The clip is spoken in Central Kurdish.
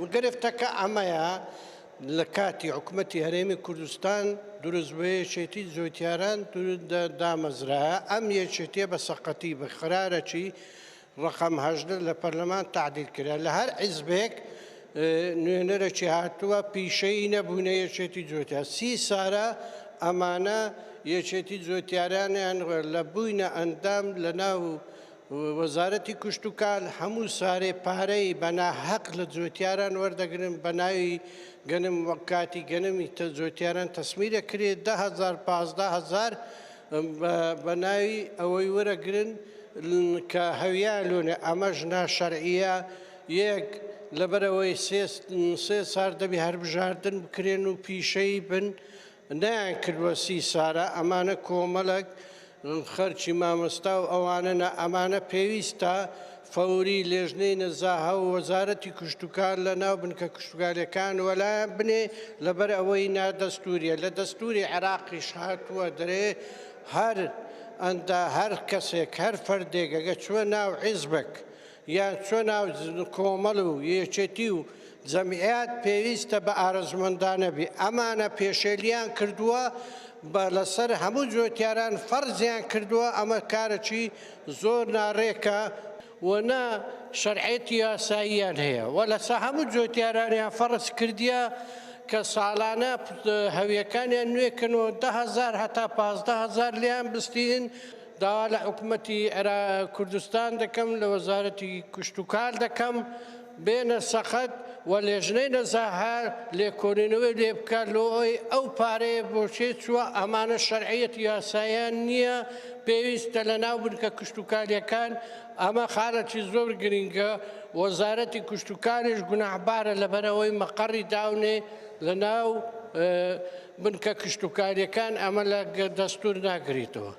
گرفتەکە ئەمەیە لە کاتی حکومەتی هەرێمی کوردستان دروست بووە یەکێتی جوتیاران دامەزرایە، ئەم یەکێتیە بە سەقەتی بە قەرارەکی ڕەقەم 18 لە پەرلەمان تەعدیل کرا. لە هەر حیزبێک نوێنەرەکی هاتووە پیشەیی نەبوونە یەکێتی جوتیار 30 سارە ئەمانە یەکێتی جوتیارانیان لە بووینە ئەندام لە ناو وەزارەتی کشتوکال هەموو سارێ پارەی بە ناحەق لە جوتیاران وەردەگرن بە ناوی گەنم، وەک کاتی گەنمی جوتیاران تەسمیرە کرێت 10,000 15,000 بە ناوی ئەوەی وەرەگرن کە هەویان لۆنێ. ئەمەش ناشەرعیە. یەک لەبەرەوەی سێ سار دەبی هەربژاردن بکرێن و پیشەی بن، نەیان کردووە 30 سارە. ئەمانە کۆمەڵک خەرچی مامۆستا و ئەوانە نە، ئەمانە پێویستە فەوری لێژنەی نەزاهە و وەزارەتی کشتوکال لە ناو بنکە کشتوکالیەکان وەلایان بنێ، لەبەر ئەوەی نادەستوریە. لە دەستوری عێراقیش هاتووە دەرێ هەر ئەندا هەر کەسێک هەر فەردێک ئەگە چوە ناو حیزبێک یان چوە ناو کۆمەڵ و یەکێتی و جەمعیات پێویستە بە ئارەزومەندانە بی. ئەمانە پێشێلیان کردووە، بە لەسەر هەموو جوتیاران فەرزیان کردووە. ئەمە کارێکی زۆر ناڕێکە و نە شەرعیەتی یاساییان هەیە و لەسەر هەموو جوتیارانیان فەرز کردیە کە ساڵانە هەویەکانیان نوێکەنەوە 10,000 هەتا 15,000 لیان بستین. داوا لە حکومەتی کوردستان دەکەم، لە وەزارەتی کشتوکال دەکەم بێنە سەخت و لێژنەی نەزاهە لێکۆڵینەوەی لێ بکات لۆ ئەوەی ئەو پارەیە بۆ چێ چووە. ئەمانە شەرعیەتی یاسایان نییە، پێویستە لە ناو بنکە کشتوکالیەکان. ئەمە خاڵێکی زۆر گرنگە. وەزارەتی کشتوکالیش گوناهبارە لەبەرەوەی مەقەڕی داونێ لە ناو بنکە کشتوکالیەکان، ئەمە لە دەستور ناگریتەوە.